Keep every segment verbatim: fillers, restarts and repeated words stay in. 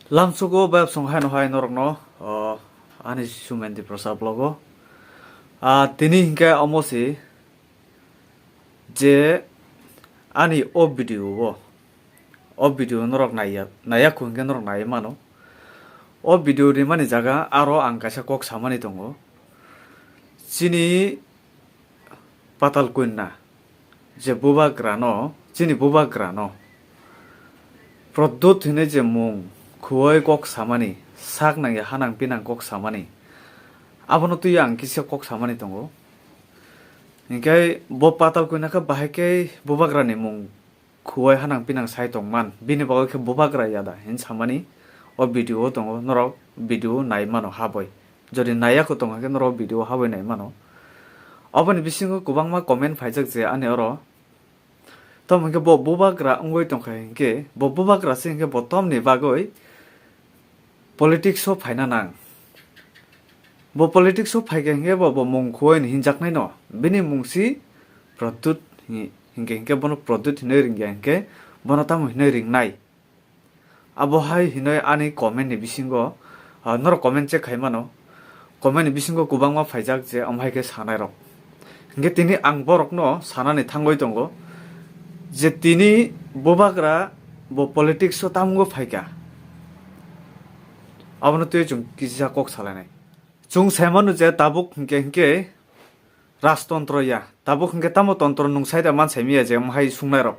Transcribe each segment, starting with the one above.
Lamsugo bayapsong haino hai norokno, o, ani Sumen Tiprasa vlogo. Ah, tini hinkhe omo si je ani o video o, o video norok naiya, naiya kho hinkhe norok naiwi mano. O video rimani jaga aro ang kaisa kok samani tongo. Chini Patal Kanya je bubagrano, chini bubagrano Pradyut hinwi je mung khuwai kok samani, sak nangya hanang pinang kok samani, abono twiwi ang kisa kok samani tongo. Hinkhe bo Patal Kanya khe bahai khe bubagrani mung khuwai hanang pinang sai tongman, bini bagwi khe bubagra yada hin samani o video o tongo, norok video nai mano habwi. Jodi naiya kho tong khe norok video habwi nai mano. Oboni bisingo kwbangma comment phaijak je ani oro. Tamo hinkhe bo bubagra wngwi tongkha hinkhe, bo bubagra se hinkhe bo tomni bagwi politics o phaina nang. Bo politics o phaikha hinkhe bo, bo mung khuwai hinwi hinjaknai no. Bini mung si Pradyut hi-, hinkhe, hinkhe bono Pradyut hinwi ringya hinkhe bono tamo hinwi ringnai. Abo hai hinwi ani comment ni bisingo, ah, norok comment check khai mano. Comment ni bisingo kwbangma phaijak je omo hai khe sanai rok. Hinkhe tini ang borokno sanani thangwi tongo je tini bubagra bo politics o tamo wngwi phaikha. Abono twiwi chwng kisa kok salainai. Chwng sai mano je tabuk hinkhe hinkhe rajtontro ya. Tabuk hinkhe tamo tontro nwng sai da man sai miya je omo hai sungnai rok.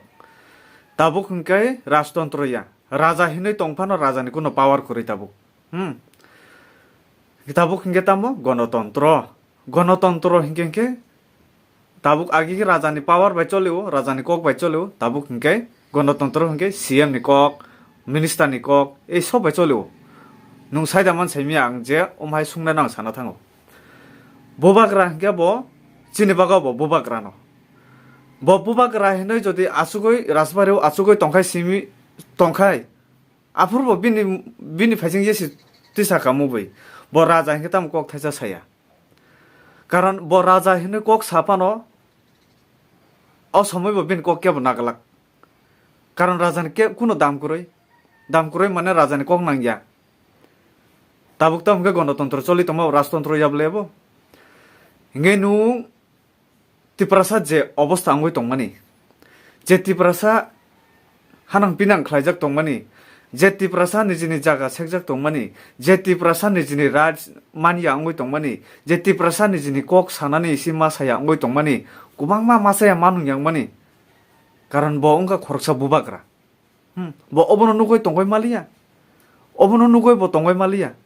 Tabuk hinkhe rajtontro ya. Raja hinwi tong phano rajani kuno power kwrwi tabuk. Hmm. Tabuk hinkhe tamo gonotontro. Gonotontro hinkhe hinkhe tabuk agi khe rajani power bai cholio, rajani kok bai cholio, tabuk hinkhe gonotontro hinkhe C M ni kok, minister ni kok, ei sob bai cholio. Nwng sai da man sai miya ang je omo hai sungnai no ang sana thango. Bubagra hinkhe bo chini bagwi bo bubagra no. Bo bubagra hinwi jodi achugwi rajbari o achugwi tongkhai simi tongkhai, aphuru bo bini, bini phaising jesi tisa kamo bai. Bo raja hinkhe tamo kok thaisa saya. Karon bo raja hinwi kok sa phano, o somoi bo bini kok kebo naglak. Karon rajani ke-, kuno dam kwrwi. Dam kwrwi mane rajani kok nangya. Tabuk tamo hinkhe gonotontro choli tongma, rajtontro ya bole bo. Hinkhe nwng Tiprasa je obosta wngwi tongmani, je Tiprasa hanang pinang khlaijak tongmani, je Tiprasa nijini jaga sekjak tongmani, je Tiprasa nijini raj manya wngwi tongmani, je Tiprasa nijini kok sanani isi masaya wngwi tongmani, kwbangma masaya manung yangmani, karon bo wngkha khoroksa bubagra. Hmm, bo obono nugwi tongwi maliya. Obono nugwi bo tongwi maliya.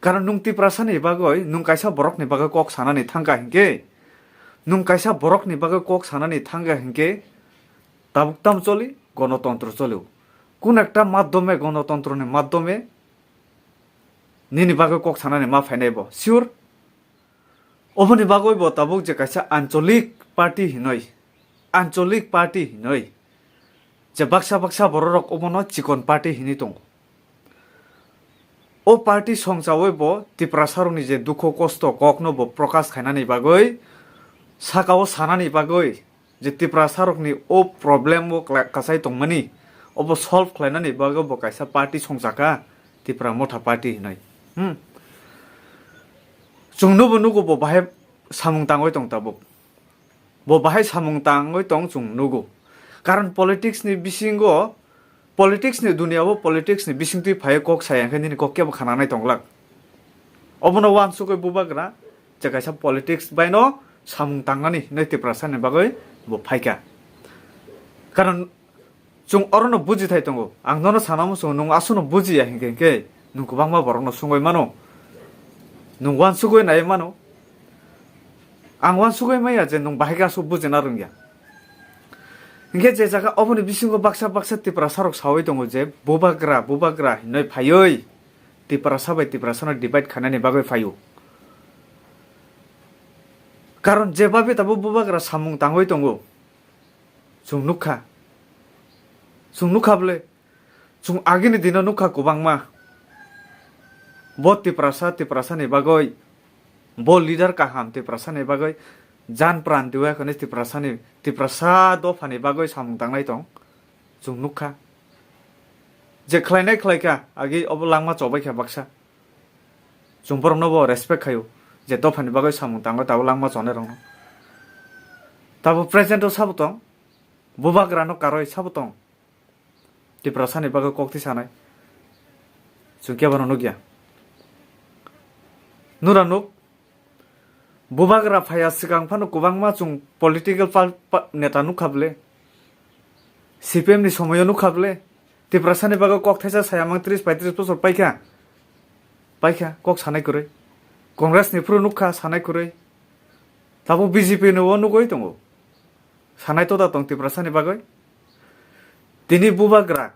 Karon nwng Tiprasani bagwi, nwng kaisa borokni bagwi kok sanani thangkha hinkhe, nwng kaisa borokni bagwi kok sanani thangkha hinkhe, tabuk tamo choli, gonotontro cholio. Kun ekta madhyome, gonotontroni madhyome nini bagwi kok sanani ma phainai bo. Sure. Oboni bagwi bo tabuk je kaisa ancholik party hinwi, ancholik party hinwi je baksa baksa bororok obono chikon party hinwi tongo. O party songchawi bo Tiprasarokni je dukho kosto kokno bo prokash khainani bagwi, sakao sanani bagwi, je Tiprasarokni o problem o kla-, kasai tongmani, obo solve khlainani bagwi bo kaisa party songchakha, Tipra Motha Party hinwi. Hmm. Chwng nubo nugo bo bahai samung tangwi tong tabuk. Bo bahai samung tangwi tong chwng nugo. Karon politics ni bisingo, politics ni dunia o politics ni bisingtwi phaiwi kok saya khe nini kok kebo khananai tonglak. Obono uansugwi bubagra je kaisa politics bai no samung tangnani hinwi Tiprasa ni bagwi bo phaikha. Karon chwng orono bujithai tongo. Ang nono sana muchungo, nwng aswkno bujiya hinkhe, hinkhe nwng kwbangma borokno sungwi mano. Nwng uansugwi nai mano. Ang uansugwi maya je nwng bahai khe aswk bujina rwngya. Hinkhe je jaga oboni bisingo baksa baksa Tiprasarok sawi tongo je bubagra, bubagra hinwi phaiwi Tiprasa bai Tiprasano divide khainani bagwi phaio. Karon je babe tabuk bubagra samung tangwi tongo. Chwng nukha. Chwng nukha bwle. Chwng agini dino nukha kwbangma. Bo Tiprasa, Tiprasani bagwi. Bo leader kaham Tiprasani bagwi. Jan pran diwi khani Tiprasani, Tiprasa dophani bagwi samung tangnai tong. Chwng nukha. Je khlainai khlaikha, agi obo langma chobaikha baksa. Chwng borokno bo respect khaio, je dophani bagwi samung tango tabuk langma chonai rokno. Tabuk present o sabo tong, bubagrano karwi sabo tong. Tiprasani bagwi kok thwi sanai. Chwng kebono nukya. Nura nuk, bubagra phaiya swkang phano kwbangma chwng political pal-, pa-, neta nukha bwle. C P M ni somoyo nukha bwle. Tiprasani bagwi kok thaisa saya mang tris paitris bosor paikha. Paikha, kok sanai kwrwi. Congress ni phuru nukha sanai kwrwi. Tabuk B J P ni o nugwi tongo. Sanai toda tong Tiprasani bagwi. Tini bubagra,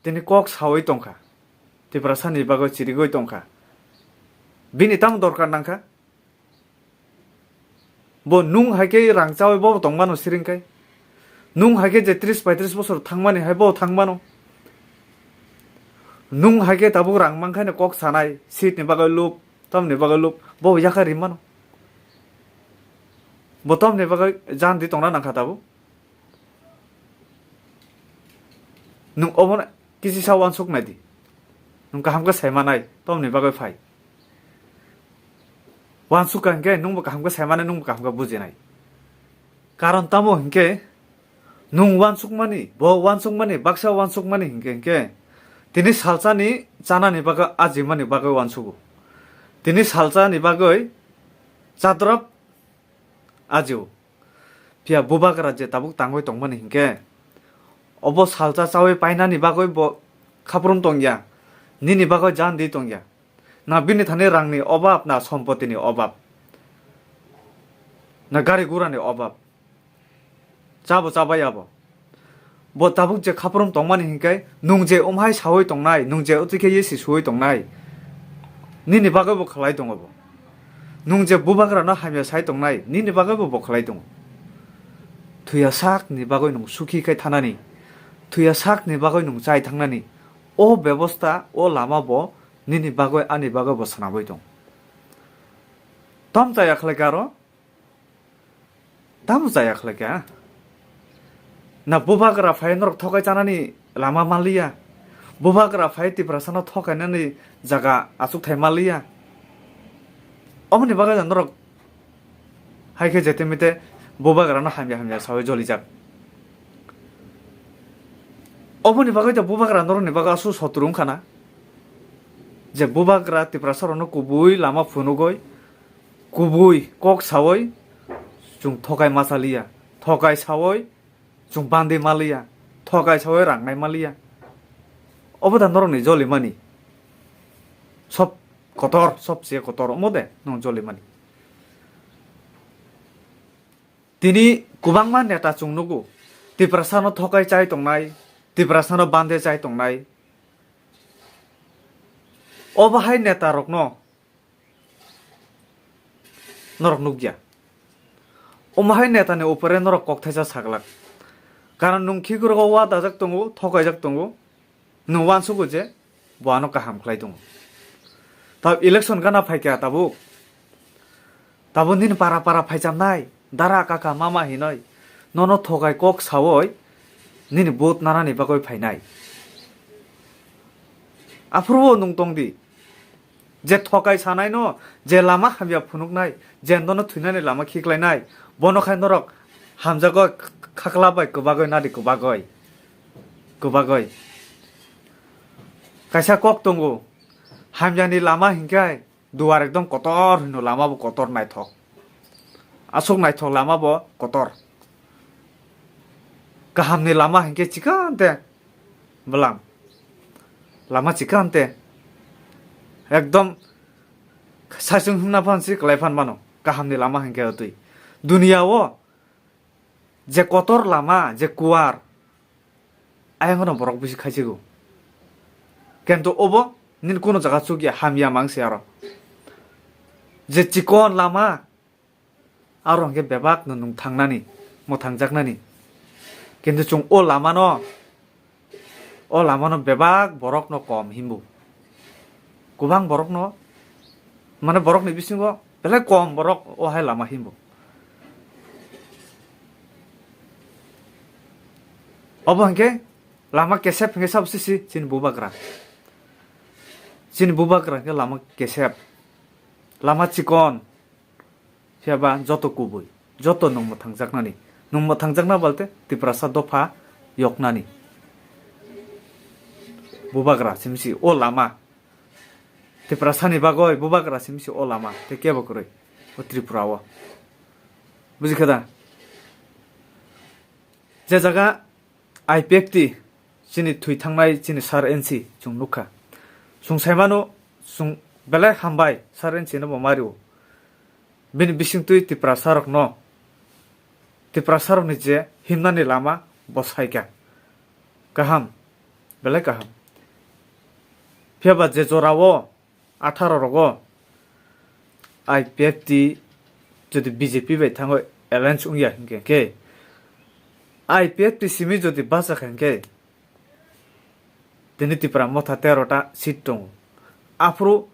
tini kok sawi tongkha. Tiprasani bagwi chirigwi tongkha. Bini tamo dorkar nangkha? Bo nung hai khe rang chawi bo tongmano siring kai. Nung hai khe je tris paitris bosor thangmani hai bo thangmano. Nung hai khe tabuk rang mankhaino kok sanai, seat ni bagwi lup, tamni bagwi lup, bo yakha rimano. Bo tamni bagwi jan di tongna nangkha tabuk. Nung obono kisisa uansuk nai di. Nung kaham khe sai manai, tamni bagwi phai. Uansuk ka hinkhe nungbo kaham khe sai manai, nungbo kaham khe bujinai. Karon tamo hinkhe nung uansukmani, bo uansukmani, baksa uansukmani hinkhe, hinkhe tini salsani chanani bagwi ajimani bagwi uansugo. Tini salsani bagwi chadrap ajio. Phiya bubagra je tabuk tangwi tongmani hinkhe, obo salsa chawi painani bagwi bo khaprum tongya, nini bagwi jan di tongya. Na bini thani rangni obab, na sompotini obab, na gari gurani obab, chabo chabaya bo. Bo tabuk je khaprum tongmani hinkhe, nung je umhai sawi tongnai, nung je utwi khe yesi suwi tongnai, nini bagwi bo khlai tongo bo. Nung je bubagrano hamya sai tongnai, nini bagwi bo bo khlai tongo. Thuya sakni bagwi nung sukhi khai thanani, thuya sakni bagwi nung chai thangnani, o bebosta, o lama bo nini bagwi, ani bagwi bo swnamwi tong. Tom chaya khlai khe aro? Tamo chaya khlai kha? Na bubagra phai norok thokai chanani lama manliya? Bubagra phai Tiprasano thokainani jaga achukthai manliya? Omoni bagwi norok hai khe jete mite bubagrano hamya hamya sawi jolijak. Oboni bagwi to bubagra norokni bagwi aswk sotru wngkha na? Je bubagra Tiprasarokno kubui lama phunugwi, kubui kok sawi chwng thokai masa liya, thokai sawi chwng bandi ma liya, thokai sawi rang nai ma liya. Obo da norokni jolimani? Sob kotor, sob se kotor omo de nwng jolimani? Tini kwbangma neta chwng nugo, Tiprasano thokai chai tongnai, Tiprasano bande chai tongnai. Obo hai neta rokno norok nukya. Omo hai netani upore norok kok thaisa saglak. Karon nwng khikrok o wa dajak tongo, thokaijak tongo. Nwng uansugo je bo ano kaham khlai tongo. Tab election gana phaikha tabuk. Tabuk nini para para phaichamnai, dara kaka mama hinoi. Nono thokai kok sawoi nini vote nanani bagwi phainai. Aphuru o nwng tongdi. Je thokai sanaino, je lama hamya phunuknai, je nono thwinani lama khiklainai, bono khai norok hamjagoi, khakla bai kwbagoi nadi kwbagoi. Kwbagoi. Kaisa kok tongo, hamyani lama hinkhai duar ekdom kotor hino, lama bo kotor naithok. Aswk naithok lama bo kotor. Kahamni lama hinkhe chikon te bwlam. Lama chikon te. Ekdom saichung himna phan si kwlai phan mano. Kahamni lama hinkhe twi. Duniya o je kotor lama, je kuar, ayang no borok bisi khaichigo. Kento obo nini kono jaga chukya, hamya mang se aro. Je chikon lama, aro hwnkhe bebak no nwng thangnani, mwthangjaknani. Kintu chwng o lamano, o lamano bebak borokno kom himbo. Kwbang borokno, mane borokni bisingo belai kom borok o hai lama himbo. Obo hwnkhe Lama kesep hwnkhe sabo sisi chini bubagra. Chini bubagra hwnkhe lama kesep. Lama chikon. Phiya ba joto kubui. Joto nwng mwthangjaknani. Nwng mwthangjakna balte Tiprasa dopha yoknani. Bubagra simsi o lama. Tiprasani bagwi bubagra simsi o lama. Tei kebo kwrwi. O Tripura o. Buji khe da? Je jaga I P F T chini thwi thangnai chini Sir N C chwng nukha. Chwng saimano chwng belai hambai Sir N C no bo mario. Bini bisingtwi Tiprasa rokno, Tiprasa rokni je himnani lama bo saikha. Kaham, belai kaham. Phiya ba je jorao atharo rogo I P F T jodi B J P bai thango alliance wngya hinkhe khe, I P F T simi jodi bachakha hinkhe tini Tipra Motha tero ta seat tongo. Aphuru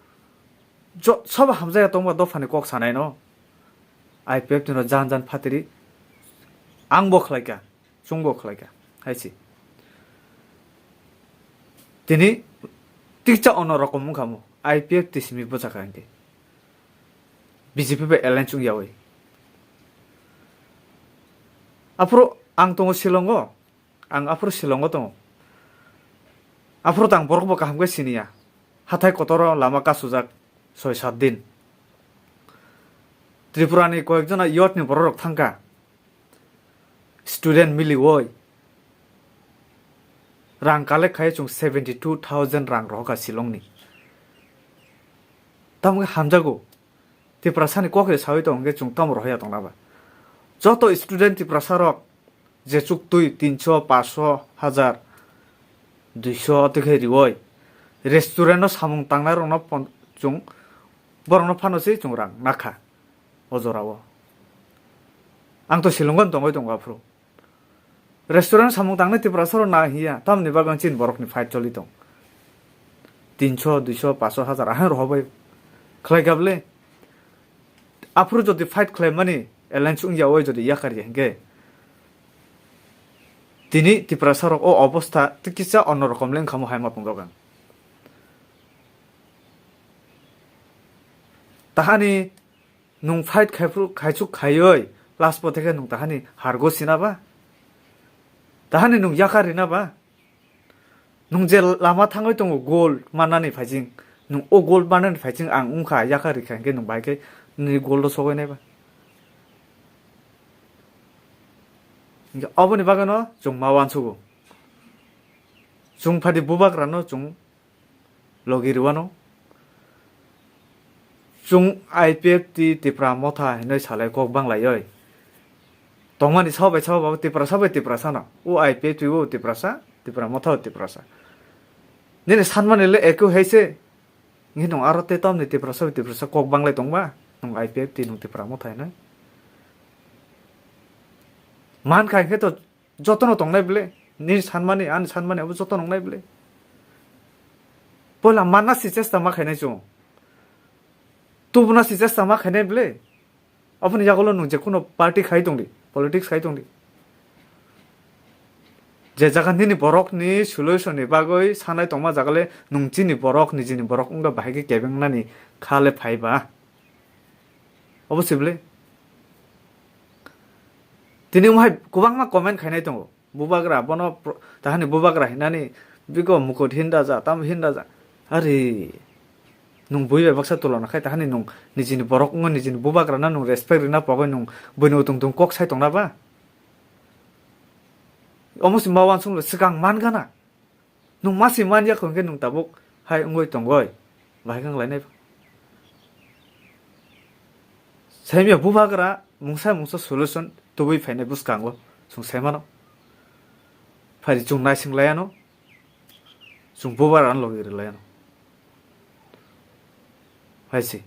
jo-, sobo hamjaya tongba dophani kok sanai no I P F T no jan jan phatiri ang bo khlaikha. Chwngbo khlaikha, hai se. Tini tikcha ono rokom wngkha mo, I P F T simi bwchakha hinkhe. B J P bai alliance wngyawi. Aphuru ang tongo Shillongo, ang aphuru Shillongo tongo. Aphuru tang borok bo kaham khe siniya. Hathai kotoro lama kasujak soi sat din. Tripura ni koyek jona youth ni borok rok thangkha. Student miliwi rang collect khai chwng seventy two thousand rang rohorkha Shillong ni. Tamo khe hamjago. Tiprasa ni kok ri sawi tong hwnkhe chwng tamo rohorya tongna ba. Joto student Tiprasa rok je chuktwi tinso, paso, hajar, duiso twi khe riwi restaurant no samung tangnai rokno pon-, chwng borokno phano se chwng rang nakha. O jorao. Ang to Shillongo tongwi tongo aphuru. Restaurant samung tangnai Tiprasa rok na hiya, tamni bagwi chini borokni fight choli tong. Tinso, duiso, paso, hajar, ahai rohorbai khlai gable. Aphuru jodi fight khlaimani alliance wngya oi jodi yakar ya hinkhe. Tini Tiprasa rok o obostha tei kisa ono rokom le wngkha mo hai ma tongjago ang. Tahani nwng fight khai phru-, khaichuk khaiwi last pore khe nwng tahani hargo sina ba? Tahani nwng yakar rina ba? Nwng je lama thangwi tongo gold mannani phaising, nwng o gold mannani phaising ang wngkha yakar rikha hinkhe nwng bai khe nini gold o sogwi nai ba? Hinkhe oboni bagwino chwng ma uansugo. Chwng phadi bubagrano chwng logi rwano. Chwng I P F T Tipra Motha hinwi salai kok banglaioi. Tongmani sabo bai sabo babo Tiprasa bai Tiprasa no. O I P F T o Tiprasa, Tipra Motha o Tiprasa. Nini sanmani le eko hai se. Ngi nung aro te tamni Tiprasa bai Tiprasa kok banglai tongba. Nung I P F T nung Tipra Motha hinwi. Man khai khe to jotono tongnai bwle, nini sanmani, ani sanmani abo joto nongnai bwle. Poila manna si chesta ma khainai chwng. Tubuna si chesta ma khainai bwle. Aboni yagulo nwng je kuno party khai tongdi, politics khai tongdi. Je jaga nini borokni solution ni bagwi sanai tongma jagale nwng chini borok, nijini borok wngkha bahai khe kebengnani kha le phai ba. Obo se bwle. Tini wng hai kwbangma comment khainai tongo. Bubagra, bono pro-, tahani bubagra hinani, bigo mukut hinda ja, tamo hinda ja. Ari, nung bui bai baksa tulona khai, tahani nung nijini borok wngwi nijini bubagrano nung respect rina pogwi nung buini utung tung kok sai tongna ba? Omo se ma uansukmung swkang man gana. Nung masi man ya kho hwnkhe nung tabuk hai wngwi tongoi. Bahai khe wnglainai. Saimya bubagra mungsa mungsa solution tubui phainai bwskango. Chwng saimano. Phai chwng naising laiano. Chwng bubagra logi rwlaiano. Hai se.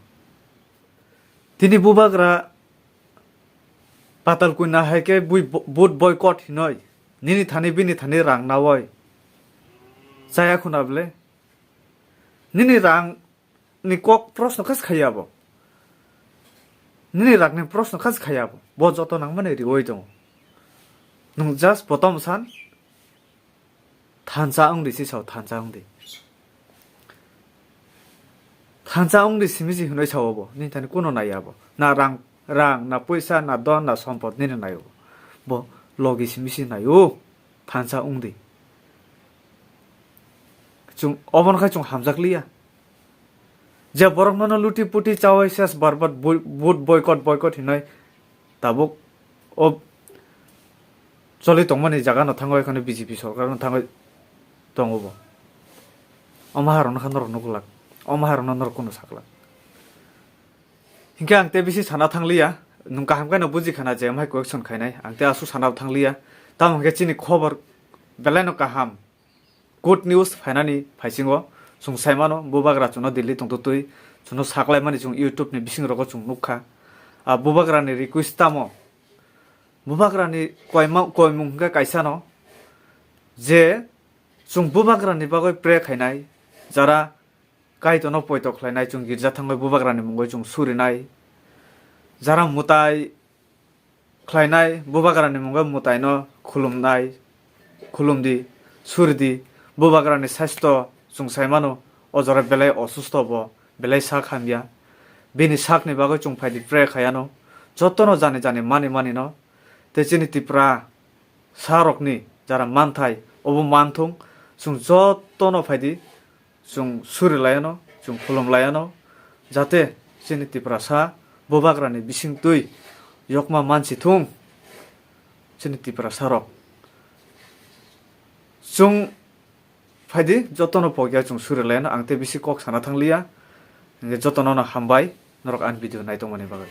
Tini bubagra patal kuina hai khe bui bo-, vote boycott hinoi. Nini thani bini thani rang nawoi. Chaya khuna bwle. Nini rang ni kok proshno kha se khaiya bo. Nini rang ni proshno kha se khaiya bo. Bo joto nangmani rioi tongo. Nung just botom san. Thansa wngdi si sao, thansa wngdi. Thansa wngdi simi si hinwi sao bo. Nini thani kuno naiya bo. Na rang, rang, na poisa, na don, na sompot nini naio bo. Bo logi simi si naio. Thansa wngdi. Chwng, obono khai chwng hamjak liya. Je borok nono luti puti chawai ses barbat boi-, vote boycott, boycott hinoi tabuk o choli tongmani jaga no thangoi kheno B J P sorkar no thangoi tongo bo. Omo harok no kha norok nuklak. Omo harok no norok kuno saklak. Hinkhe ang tei bisi sana thangliya. Nwng kaham khe no buji khana je amhai question khainai. Ang tei aswk sana thangliya. Tamo hinkhe chini khobor belai no kaham. Good news phainani phaisingo chwng saimano, bubagra chwngno Delhi tongtwtwi chwngno saklaimani chwng YouTube ni bisingrogo chwng nukha. A bubagrani request tamo? Bubagrani koima-, koimung hwnkhe kaisano je chwng bubagrani bagwi pray khainai, jara Kaitorno poito khlainai, chwng girja thangwi bubagrani mungwi chwng surinai, jara mwtai khlainai, bubagrani mungwi mwtaino khulumnai, khulumdi, suridi, bubagrani saisto chwng saimano, o jora belai osusto bo, belai sak hamya. Bini sakni bagwi chwng phaidi pray khaiano, jotono jani jani mani manino, tei chini Tripura sarokni jara manthai, obo manthung, chwng jotono phaidi, chwng suri laiano, chwng khulum laiano, jate chini Tiprasa bubagrani bisingtwi yokma mansi thung. Chini Tiprasa rok chwng phaidi jotono pokya chwng suri laiano, ang tei bisi kok sana thangliya, hingke jotono no hambai norok ani video naitongmani bagwi.